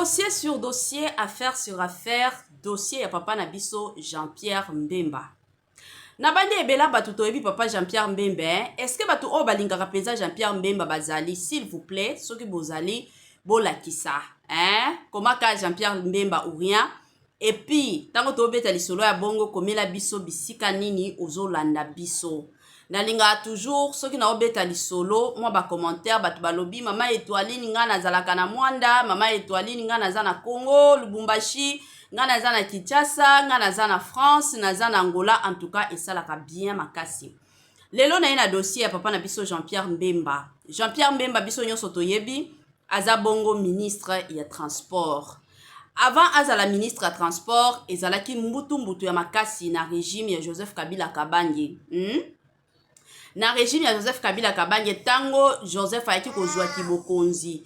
Dossier sur dossier, affaire sur affaire, dossier ya papa na biso Jean-Pierre Mbemba. Na bandi ebela bato toyebi papa Jean-Pierre Mbemba, hein? Est-ce que bato oyo balingaka mpenza Jean-Pierre Mbemba bazali? S'il vous plaît, soki bozali, bolakisa, hein? Komaka Jean-Pierre Mbemba ou rien. Et puis, ntango tobeta lisolo ya bongo, komela biso bisika nini ozolanda biso. Nalingaka toujours soki naobeta lisolo mwa bacommentaire, bato balobi: "Mama Etoiline, ngai nazalaka na Mwanda. Mama Etoiline, ngai naza na Congo, Lubumbashi. Ngai naza na Kinshasa, ngai naza na France, naza na Angola." En tout cas, esalaka bien makasi. Lelo na ye na dossier ya papa na biso Jean-Pierre Mbemba. Jean-Pierre Mbemba, biso nyonso toyebi, aza bongo ministre ya transport. Avant azala ministre ya transport, ezalaki mbutu-mbutu ya makasi na régime ya Joseph Kabila Kabange, Na régime ya Joseph Kabila Kabange, ntango Joseph ayaki kozwaki bokonzi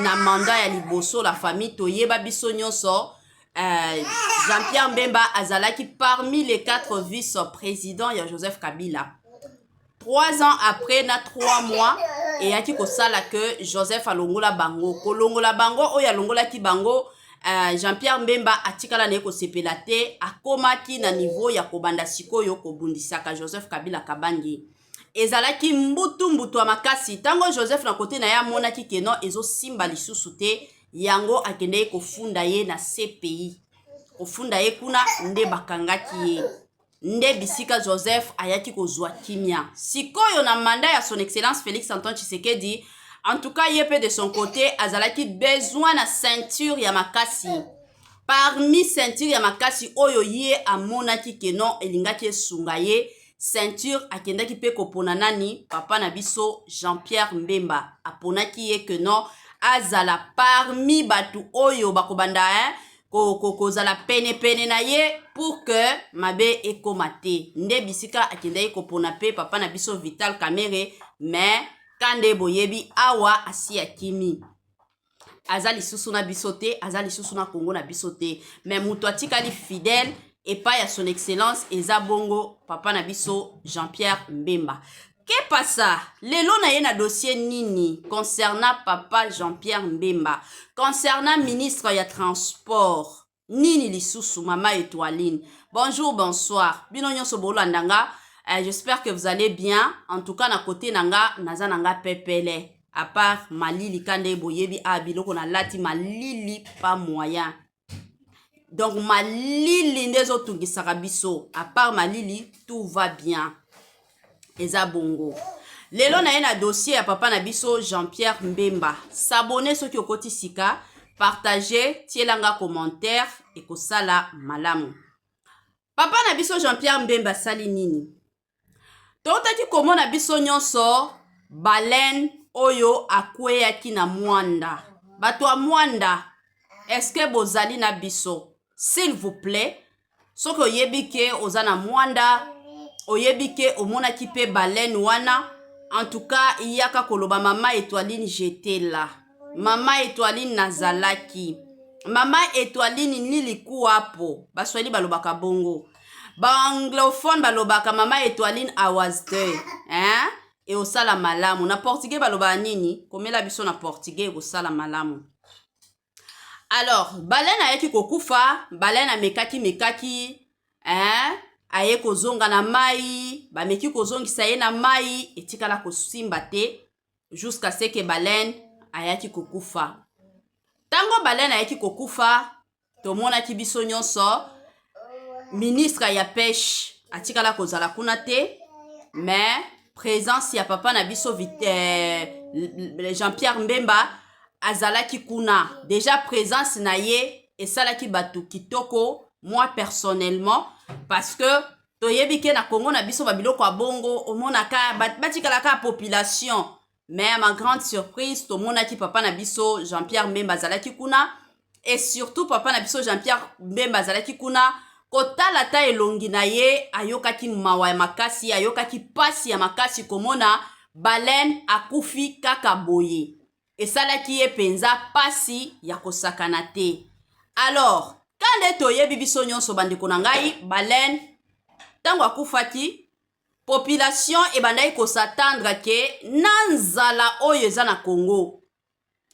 na mandat ya liboso, la famille, toyeba biso nyonso, Jean-Pierre Mbemba azalaki parmi les quatre vice-présidents ya Joseph Kabila. 3 ans après na 3 mois, eyaki kosala ke Joseph alongola bango. Kolongola bango oyo alongolaki bango, Jean-Pierre Mbemba atikala na ye kosepela te. Akomaki na niveau ya kobanda sikoyo kobundisaka Joseph Kabila Kabange. Ezalaki mbutu mbutu ya makasi. Ntango Joseph na kote na ye amonaki ke non, ezosimba lisusu te, yango akendeki kofunda ye na CPI. Kofunda ye kuna nde bakangaki ye, nde bisika Joseph ayaki kozwa kimia. Sikoyo na mandat ya Son Excellence Félix Antoine Tshisekedi, en tout cas, ye mpe de son côté azalaki besoin na ceinture ya makasi. Parmi ceinture ya makasi oyo ye amonaki ke non, elingaki esunga ye, ceinture akendaki mpe kopona nani? Papa na biso Jean-Pierre Mbemba. Aponaki ye ke non, azala parmi bato oyo bakobanda, hein, kozala penepene na ye pour que mabe ekóma te. Nde bisika akendaki kopona mpe papa na biso Vital Kamerhe. Mais ka nde boyebi, awa asi akimi, aza lisusu na biso te, aza lisusu na Kongo na biso te. Mais moto atikali fidèle epai ya Son Excellence eza bongo papa na biso Jean-Pierre Mbemba. Kepasa lelo na ye na dossier nini concernant papa Jean-Pierre Mbemba, concernant ministre ya transport? Nini lisusu? Mama Etoiline, bonjour, bonsoir bino nyonso bolanda nga. J'espère que vous allez bien. En tout cas, na côté na nga, naza na nga pepele, à part malili. Ka nde boyebi a biloko nalati, malili pas moyen. Donc malili nde ezotungisaka biso. À part malili, tout va bien. Eza bongo. Lelo na ye na dossier ya papa na biso Jean-Pierre Mbemba. S'abonner soki okoti sika, partage, tielanga commentaire, ekosala malamu. Papa na biso Jean-Pierre Mbemba asali nini? Totaki komona biso nyonso baleine oyo akweyaki na Mwanda. Bato ya Mwanda, eske bozali na biso? S'il vous plaît, soki oyebi ke oza na Mwanda, oyebi ke omonaki mpe baleine wana, en tout cas, yaka koloba: "Mama Etoiline, j'étais là. Mama Etoiline, nazalaki. Mama Etoiline, nilikuwapo." Baswahili balobaka bongo, baanglophone balobaka: "Mama Etoiline, I was there, hein?" Eosala malamu. Na portugais balobaka nini? Komela biso na portugais, ekosala malamu. Alors, baleine ayaki kokufa. Baleine amekaki mekaki, hein? Aye kozonga na mai, bameki kozongisa ye na mai, etikala kosimba te, jusqu'à ce que baleine ayaki kokufa. Ntango baleine ayaki kokufa, tomonaki biso nyonso, ministre ya pêche atikala kozala kuna te. Mais présence ya papa na biso Jean-Pierre Mbemba azalaki kuna déjà. Présence na ye esalaki bato kitoko. Moi personnellement, parce que toyebi ke na Kongo na biso, babiloko ya bongo omonaka batikalaka population. Mais à ma grande surprise, tomonaki papa na biso Jean-Pierre Mbemba azalaki kuna. Et surtout, papa na biso Jean-Pierre Mbemba azalaki kuna, kotala ta elongi na ye, ayokaki mawa ya makasi, ayokaki pasi ya makasi komona baleine akufi kaka boye. Esalaki ye mpenza pasi ya kosakana te. Alors, ka nde toyebi biso nyonso, bandeko na ngai, baleine ntango akufaki, population ebandaki kos'attendre ke na nzala oyo eza na Congo,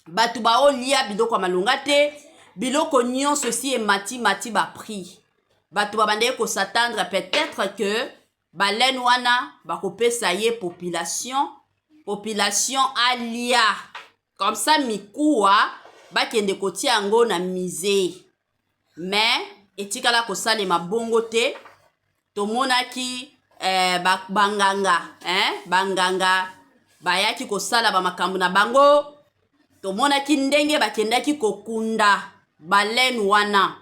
bato baolia biloko ya malonga te. Biloko nyonso esi emati mati ba prix. Bato babandaki ko s'attendre peut-être que baleine wana bakopesa ye population, population alia comme ça mikuwa bakende kotia yango na musée. Mais etikala kosalema bongo te. Tomonaki banganga, banganga bayaki kosala bamakambo na bango. Tomonaki ndenge bakendaki kokunda baleine wana.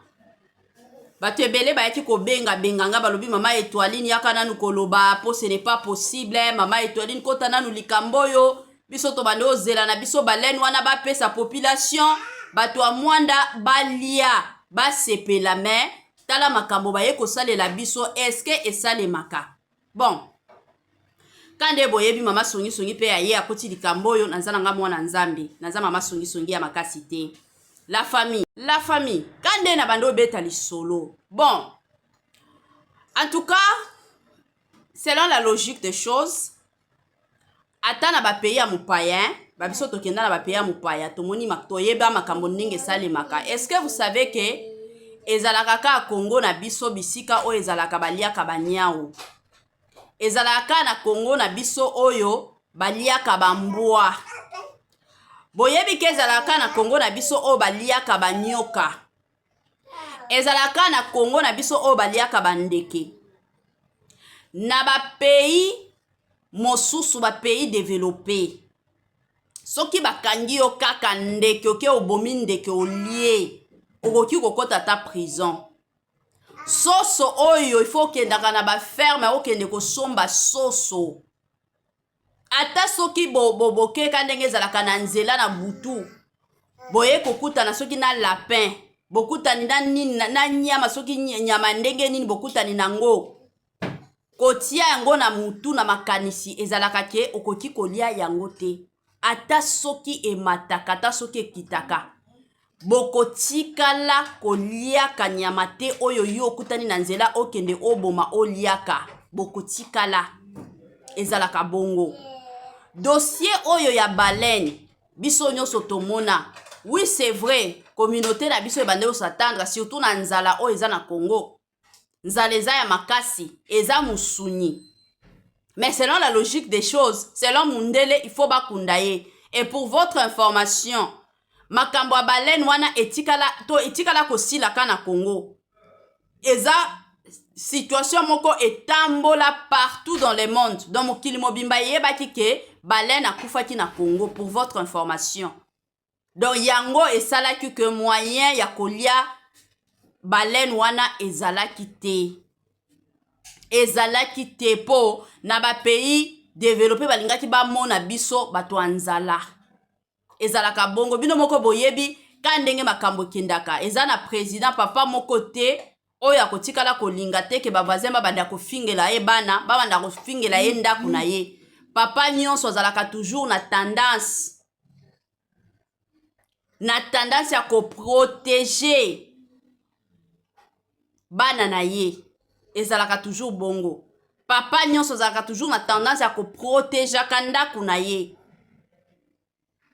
Bato ebele bayaki kobenga benganga, balobi: "Mama Etoiline, yaka nanu koloba po ce n'est pas possible. Mama Etoiline, kota nanu likambo oyo. Biso tobandi ozela na biso baleine wana bapesa population, bato ya Mwanda balia, basepela, mais tala makambo baye kosalela biso. Eske esalemaka?" Bon, ka nde boyebi, mama songisongi mpe aye akoti likambo oyo. Naza na nga mwana Nzambe, naza mama songisongi ya makasi te. La famille, la famille, ka nde na bandi obeta lisolo. Bon, en tout cas, selon la logique des choses, ata na bapays ya mopaya, babiso tokenda na bapays ya mopaya, tomoni, toyeba makambo ndenge esalemaka. Est ce que vous savez ke ezalaka kaka Kongo na biso bisika oyo ezalaka baliaka banyau? Ezalaka kaka na Kongo na biso oyo baliaka bambwa. Boyebi ke ezalaka kaka na Kongo na biso oyo baliaka banyoka? Ezalaka na Kongo na biso oyo baliaka bandeke. Na bapays mosusu, bapays développé, soki bakangi yo kaka ndeke, oke obomi ndeke olie, okoki kokɔta ata prison. Soso oyo ifo okendaka na baferme, okende kosomba soso, ata soki bokeka ndenge ezalaka na nzela na butu, boye kokutana soki na lapin, bokutani na nini, na nyama, soki nyama ndenge nini bokutani nango, kotia yango na mutu na makanisi ezalaka ke okoki kolia yango te. Ata soki emataka, ata soki ekitaka, bokotikala koliaka nyama te oyo yo okutani na nzela, okende oboma oliaka. Bokotikala, ezalaka bongo. Dossier oyo ya baleine, biso nyonso tomona. Oui, c'est vrai, communauté na biso ebandeli kos'attendre, surtout na nzala oyo eza na Congo. Nzala eza ya makasi, eza mosuni. Mais selon la logique des choses, selon mundele, il faut bakunda ye. Et pour votre information, makambo ya baleine wana etikala to etikala kosilaka na Congo, eza situation moko etambola partout dans le monde. Donc mokili mobimba eyebaki ke baleine akufaki na Congo, pour votre information. Donc yango esalaki ke moyen ya kolia baleine wana ezalaki te, ezalaki te, mpo na bapays développé balingaki bamona biso bato ya nzala. Ezalaka bongo, bino moko boyebi ka ndenge makambo ekendaka. Eza na président, papa moko te oyo akotikala kolinga te ke bavoisin babanda kofingela ye bana, babanda kofingela ye ndako na ye. Papa nyonso azalaka toujours na tendance ya koprotéger bana na ye. Ezalaka toujours bongo. Papa nyonso azalaka toujours na tendance ya koprotégeaka ndako na ye.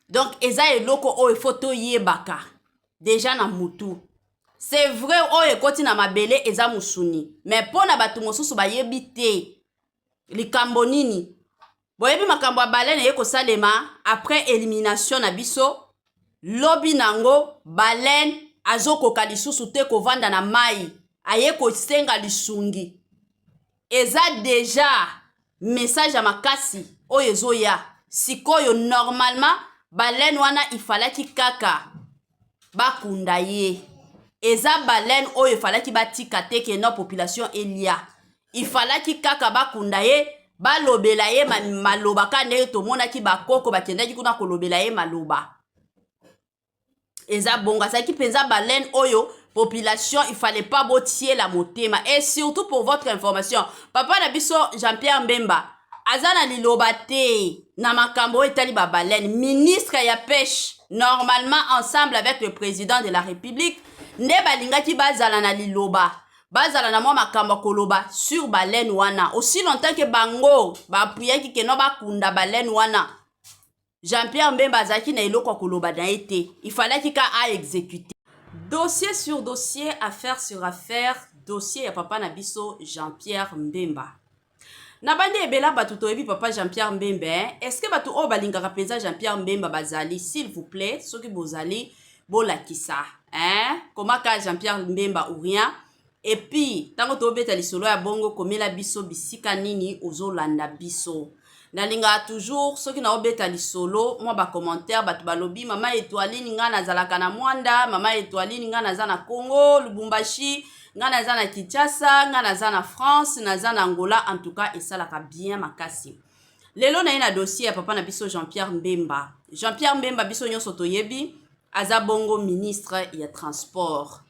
Donc eza eloko oyo ifo toyebaka déjà na mutu. C'est vrai, oyo ekoti na mabele eza mosuni, mais mpo na bato mosusu bayebi te likambo nini. Boyebi makambo ya baleine eye kosalema après élimination na biso. Lobi nango baleine azokoka lisusu te kovanda na mai, aye kosenga lisungi. Eza déjà message ya makasi oyo ezoya sikoyo. Normalement baleine wana ifalaki kaka bakunda ye. Eza baleine oyo efalaki batika te ke no population elia. Ifalaki kaka bakunda ye, balobela ye maloba kaka ndenge tomonaki bakoko bakendaki kuna kolobela ye maloba. Eza bongo. Azalaki mpenza baleine oyo population il fallait pas botiela motema. Et surtout, pour votre information, papa na biso Jean-Pierre Mbemba aza na liloba te na makambo oyo etali babaleine. Ministre ya pêche, normalement, ensemble avec le président de la République, nde balingaki bazala na liloba, bazala na mwa makambo ya koloba sur baleine wana. Aussi longtemps ke bango bapuyaki ke no bakunda baleine wana, Jean-Pierre Mbemba azalaki na eloko ya koloba na ye te. Ifalaki ka aexécute. Dossier sur dossier, affaire sur affaire, dossier ya papa na biso Jean-Pierre Mbemba. Na bandi ebela bato toyebi papa Jean-Pierre Mbemba, hein? Est-ce que bato oyo balingaka mpenza Jean-Pierre Mbemba bazali? S'il vous plaît, soki bozali, bolakisa, hein? Komaka Jean-Pierre Mbemba ou rien. Et puis, ntango tobeta lisolo ya bongo, komela biso bisika nini ozolanda biso. Nalingaka toujours soki naobeta lisolo mwa bacommentaire, bato balobi: "Mama Etoiline, ngai nazalaka na Mwanda. Mama Etoiline, ngai naza na Congo, Lubumbashi. Ngai naza na Kinshasa, ngai naza na France, naza na Angola." En tout cas, esalaka bien makasi. Lelo na ye na dossier ya papa na biso Jean-Pierre Mbemba. Jean-Pierre Mbemba, biso nyonso toyebi, aza bongo ministre ya transport.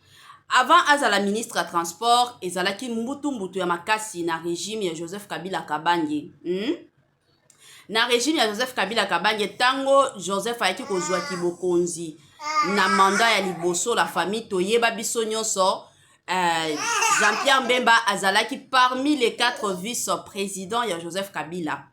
Avant azala ministre ya transport, ezalaki mbutu-mbutu ya makasi na régime ya Joseph Kabila Kabange, Na régime ya Joseph Kabila Kabange, ntango Joseph ayaki kozwaki bokonzi na mandat ya liboso, la famille, toyeba biso nyonso, Jean-Pierre Mbemba azalaki parmi les quatre vice-présidents ya Joseph Kabila.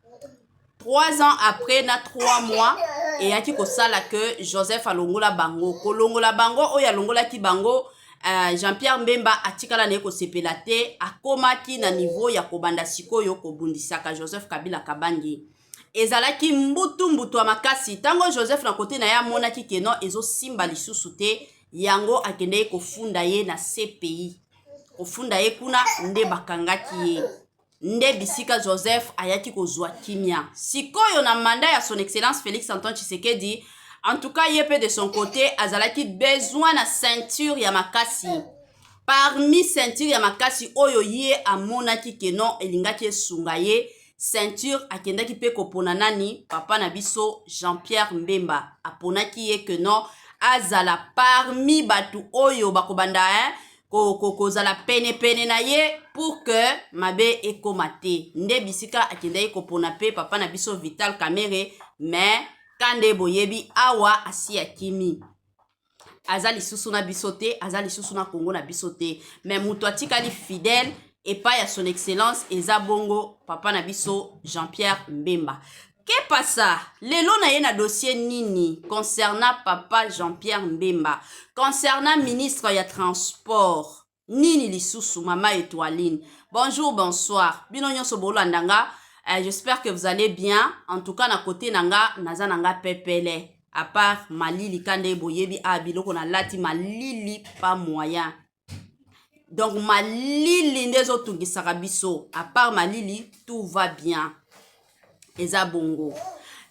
3 ans après na 3 mois, eyaki kosala ke Joseph alongola bango. Kolongola bango oyo alongolaki bango, Jean-Pierre Mbemba atikala na ye kosepela te. Akomaki na niveau ya kobanda sikoyo kobundisaka Joseph Kabila Kabange. Ezalaki mbutu mbutu ya makasi. Ntango Joseph na kote na ye amonaki ke non, ezosimba lisusu te, yango akendeki kofunda ye na CPI. Kofunda ye kuna nde bakangaki ye, nde bisika Joseph ayaki kozwa kimia. Sikoyo na mandat ya Son Excellence Félix Antoine Tshisekedi, en tout cas, ye mpe de son côté azalaki besoin na ceinture ya makasi. Parmi ceinture ya makasi oyo ye amonaki ke non, elingaki esunga ye, ceinture akendaki mpe kopona nani? Papa na biso Jean-Pierre Mbemba. Aponaki ye ke non, azala parmi bato oyo bakobanda, hein, kozala penepene na ye pour que mabe ekóma te. Nde bisika akendaki kopona mpe papa na biso Vital Kamerhe. Mais ka nde boyebi, awa asi akimi, aza lisusu na biso te, aza lisusu na Kongo na biso te. Mais moto atikali fidèle epai ya Son Excellence eza bongo papa na biso Jean-Pierre Mbemba. Kepasa lelo na ye na dossier nini concernant papa Jean-Pierre Mbemba, concernant ministre ya transport? Nini lisusu? Mama Etoiline, bonjour, bonsoir bino nyonso bolanda nga. J'espère que vous allez bien. En tout cas, na côté na nga, naza na nga pepele, à part malili. Ka nde boyebi a biloko nalati, malili pas moyen. Donc malili nde ezotungisaka biso. À part malili, tout va bien. Eza bongo.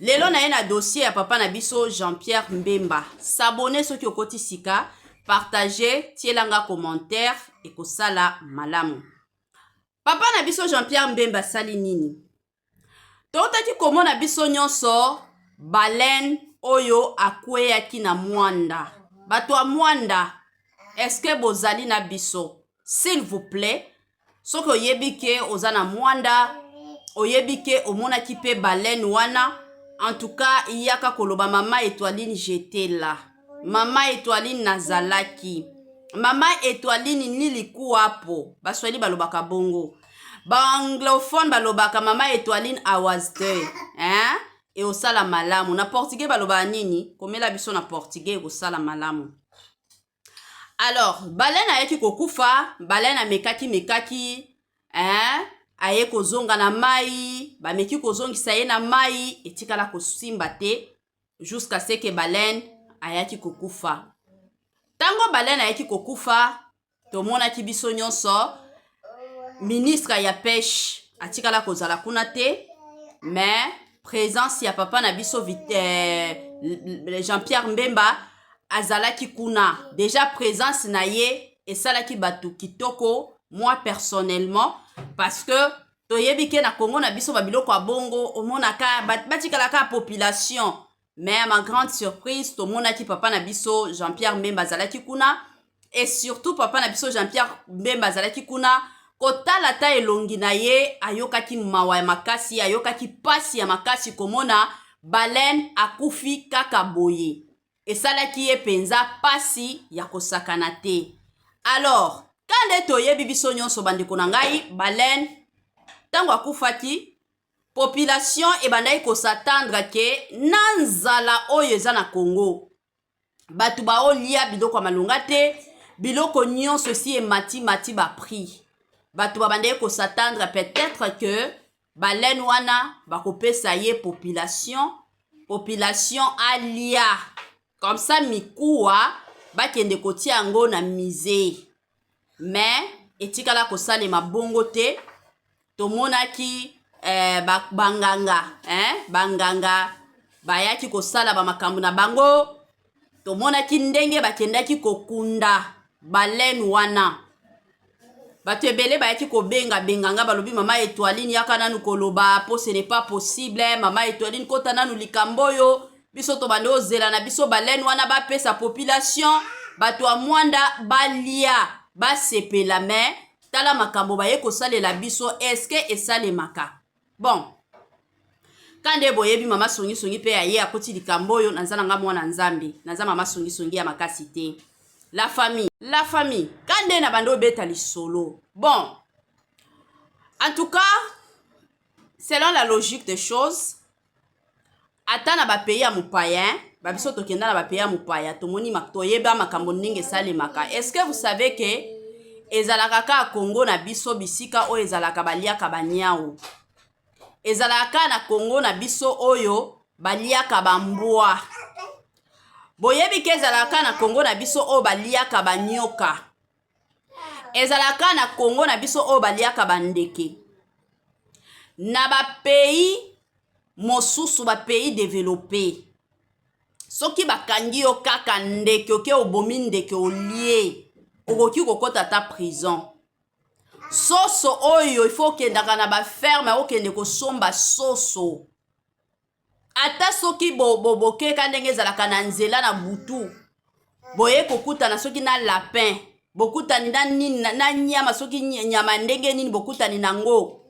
Lelo na ye na dossier ya papa na biso Jean-Pierre Mbemba. S'abonner soki okoti sika, partage, tielanga commentaire, ekosala malamu. Papa na biso Jean-Pierre Mbemba asali nini? Totaki komona biso nyonso baleine oyo akweyaki na Mwanda. Bato ya Mwanda, eske bozali na biso? S'il vous plaît, soki oyebi ke oza na Mwanda, oyebi ke omonaki mpe baleine wana, en tout cas, yaka koloba: "Mama Etoiline, j'étais là. Mama Etoiline, nazalaki. Mama Etoiline, nilikuwapo." Baswahili balobaka bongo, baanglophone balobaka: "Mama Etoiline, I was there, hein?" Ekosala malamu. Na portugais balobaka nini? Komela biso na portugais, ekosala malamu. Alors, baleine ayaki kokufa. Baleine amekaki mekaki, hein? Aye kozonga na mai, bameki kozongisa ye na mai, etikala kosimba te, jusqu'à ce que baleine ayaki kokufa. Ntango baleine ayaki kokufa, tomonaki biso nyonso, ministre ya pêche atikala kozala kuna te. Mais présence ya papa na biso Jean-Pierre Mbemba azalaki kuna déjà. Présence na ye esalaki bato kitoko. Moi personnellement, parce que toyebi ke na Kongo na biso, babiloko ya bongo omonaka batikalaka population. Mais à ma grande surprise, tomonaki papa na biso Jean-Pierre Mbemba azalaki kuna. Et surtout, papa na biso Jean-Pierre Mbemba azalaki kuna, kotala ta elongi na ye, ayokaki mawa ya makasi, ayokaki pasi ya makasi komona baleine akufi kaka boye. Esalaki ye mpenza pasi ya kosakana te. Alors, ka nde toyebi biso nyonso, bandeko na ngai, baleine ntango akufaki, population ebandaki kos'attendre ke na nzala oyo eza na Congo. Bato baolia biloko ya malonga te, biloko nyonso esi emati mati baprix. Bato babandaki kos'attendre peut-être que baleine wana bakopesa ye population, population alia comme ça, mikuwa bakende kotia yango na musée. Mais etikala kosalema bongo te. Tomonaki banganga, banganga bayaki kosala bamakambo na bango. Tomonaki ndenge bakendaki kokunda baleine wana. Bato ebele bayaki kobenga benganga, balobi: "Mama Etoiline, yaka nanu koloba po ce n'est pas possible. Mama Etoiline, kota nanu likambo oyo. Biso tobandi ozela na biso baleine wana bapesa population, bato ya Mwanda balia, basepela. Mais tala makambo baye kosalela biso, eske esalemaka?" Bon, ka nde boyebi, mama songisongi mpe aye akoti likambo oyo. Naza na nga mwana Nzambe, naza mama songisongi ya makasi te. La famille, la famille, ka nde na bandi obeta lisolo. Bon, en tout cas, selon la logique des choses, ata na bapays ya mopaya, babiso tokenda na bapays ya mopaya, tomoni, toyeba makambo ndenge esalemaka. Est ce que vous savez ke ezalaka kaka Kongo na biso bisika oyo ezalaka baliaka banyau? Ezalaka kaka na Kongo na biso oyo baliaka bambwa. Boyebi ke ezalaka kaka na Kongo na biso oyo baliaka banyoka? Ezalaka kaka na Kongo na biso oyo baliaka bandeke. Na bapays mosusu, bapays développé, soki bakangi yo kaka ndeke, oke obomi ndeke olie, okoki kokɔta ata prison. Soso oyo ifo okendaka na baferme, okende kosomba soso, ata soki bokeka ndenge ezalaka na nzela na butu, boye kokutana soki na lapin, bokutani na nini, na nyama, soki nyama ndenge nini bokutani nango,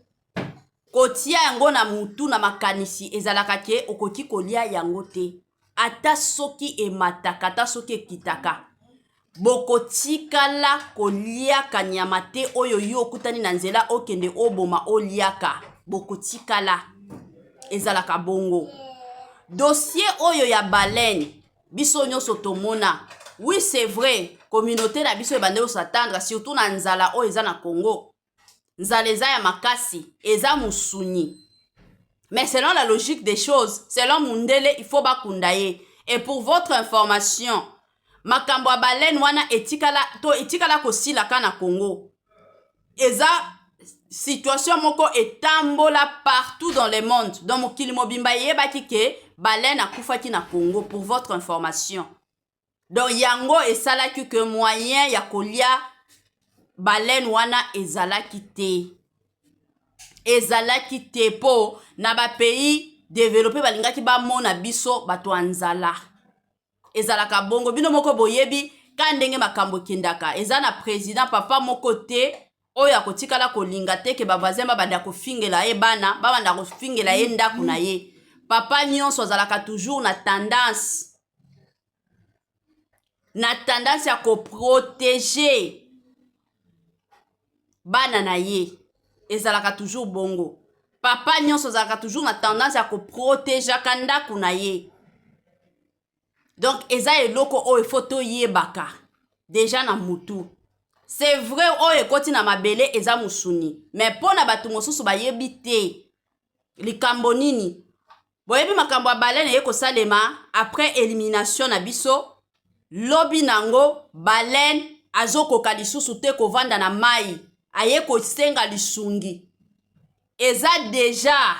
kotia yango na mutu na makanisi ezalaka ke okoki kolia yango te. Ata soki emataka, ata soki ekitaka, bokotikala koliaka nyama te oyo yo okutani na nzela, okende oboma oliaka, bokotikala. Ezalaka bongo. Dossier oyo ya baleine, biso nyonso tomona. Oui, c'est vrai, communauté na biso ebandeli kos'attendre, surtout na nzala oyo eza na Congo. Nzala eza ya makasi, eza mosuni. Mais selon la logique des choses, selon mundele, il faut bakunda ye. Et pour votre information, makambo ya baleine wana etikala to etikala kosilaka na Congo, eza situation moko etambola partout dans le monde. Donc mokili mobimba eyebaki ke baleine akufaki na Congo, pour votre information. Donc yango esalaki ke moyen ya kolia baleine wana ezalaki te, ezalaki te, mpo na bapays développé balingaki bamona biso bato ya nzala. Ezalaka bongo, bino moko boyebi ka ndenge makambo ekendaka. Eza na président, papa moko te oyo akotikala kolinga te ke bavoisin babanda kofingela ye bana, babanda kofingela ye ndako na ye. Papa nyonso azalaka toujours na tendance ya koprotéger bana na ye. Ezalaka toujours bongo. Papa nyonso azalaka toujours na tendance ya koprotégeaka ndako na ye. Donc eza eloko oyo ifo toyebaka déjà na mutu. C'est vrai, oyo ekoti na mabele eza mosuni, mais mpo na bato mosusu bayebi te likambo nini. Boyebi makambo ya baleine eye kosalema après élimination na biso. Lobi nango baleine azokoka lisusu te kovanda na mai, aye kosenga lisungi. Eza déjà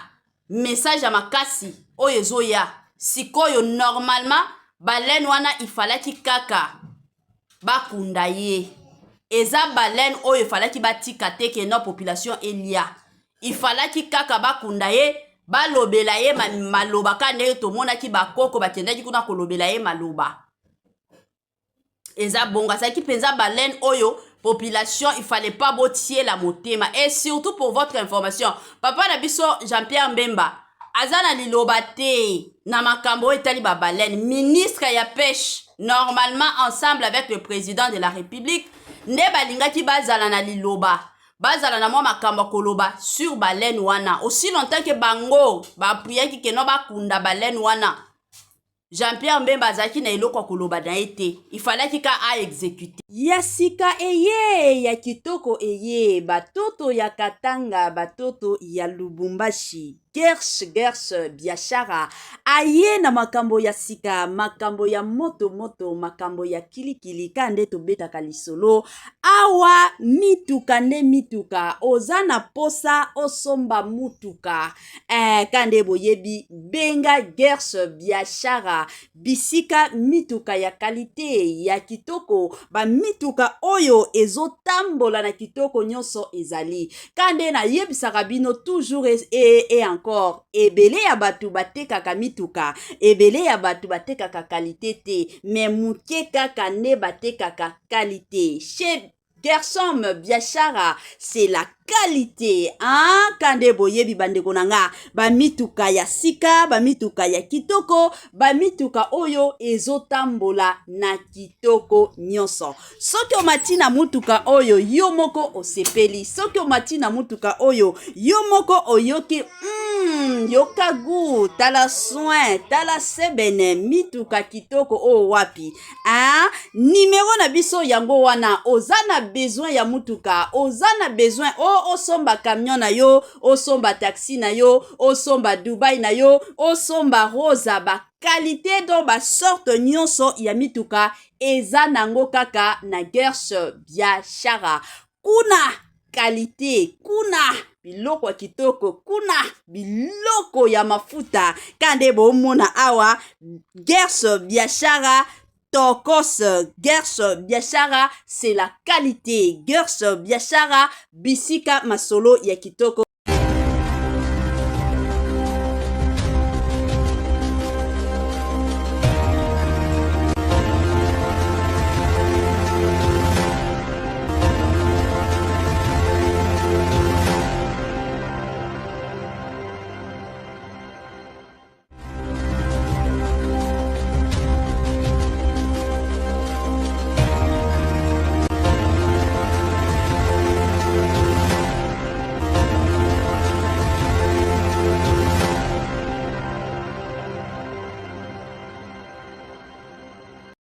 message ya makasi oyo ezoya sikoyo. Normalement baleine wana ifalaki kaka bakunda ye. Eza baleine oyo efalaki batika te ke no population elia. Ifalaki kaka bakunda ye, balobela ye maloba kaka ndenge tomonaki bakoko bakendaki kuna kolobela ye maloba. Eza bongo. Azalaki mpenza baleine oyo population il fallait pas botiela motema. Et surtout, pour votre information, papa na biso Jean-Pierre Mbemba aza na liloba te na makambo oyo etali babaleine. Ministre ya pêche, normalement, ensemble avec le président de la République, nde balingaki bazala na liloba, bazala na mwa makambo ya koloba sur baleine wana. Aussi longtemps ke bango baappuyaki ke no bakunda baleine wana. Jean-Pierre Mbemba azalaki na eloko ya koloba na ye te, il fallaki ka a executer. Ya sika eye, ya kitoko eye, batoto ya Katanga, batoto ya Lubumbashi, Gersh Gersh Biashara aye na makambo ya sika, makambo ya moto moto, makambo ya kilikili, ka nde tobetaka lisolo awa. Mituka nde mituka, oza na posa osomba mutuka ka nde boyebi, benga Gersh Biashara, bisika mituka ya qualité ya kitoko, bamituka oyo ezotambola na kitoko nyonso ezali. Ka nde nayebisaka bino toujours et encore, ebele ya bato batekaka mituka, ebele ya bato batekaka qualité te, mais moke kaka nde batekaka qualité. Chez Gersom Biashara, c'est la qualité, hein? Kande boyebi, bandeko na nga, bamituka ya sika, bamituka ya kitoko, bamituka oyo ezotambola na kitoko nyonso. Soki omati na mutuka oyo, yo moko osepeli. Soki omati na mutuka oyo, yo moko oyoki yoka gu, tala soin, tala sebene, mituka kitoko oyo wapi, hein? Nimero na biso yango wana. Oza na besoin ya mutuka, oza na besoin o osomba camion na yo, osomba taxi na yo, osomba Dubai na yo, osomba Rosa, baqualité, donc basorte nyonso ya mituka eza nango kaka na Gersh Biashara. Kuna qualité, kuna biloko ya kitoko, kuna biloko ya mafuta. Ka nde bomona awa, Gersh Biashara tokos. Gersh Biashara, c'est la qualité. Gersh Biashara, bisika masolo ya kitoko.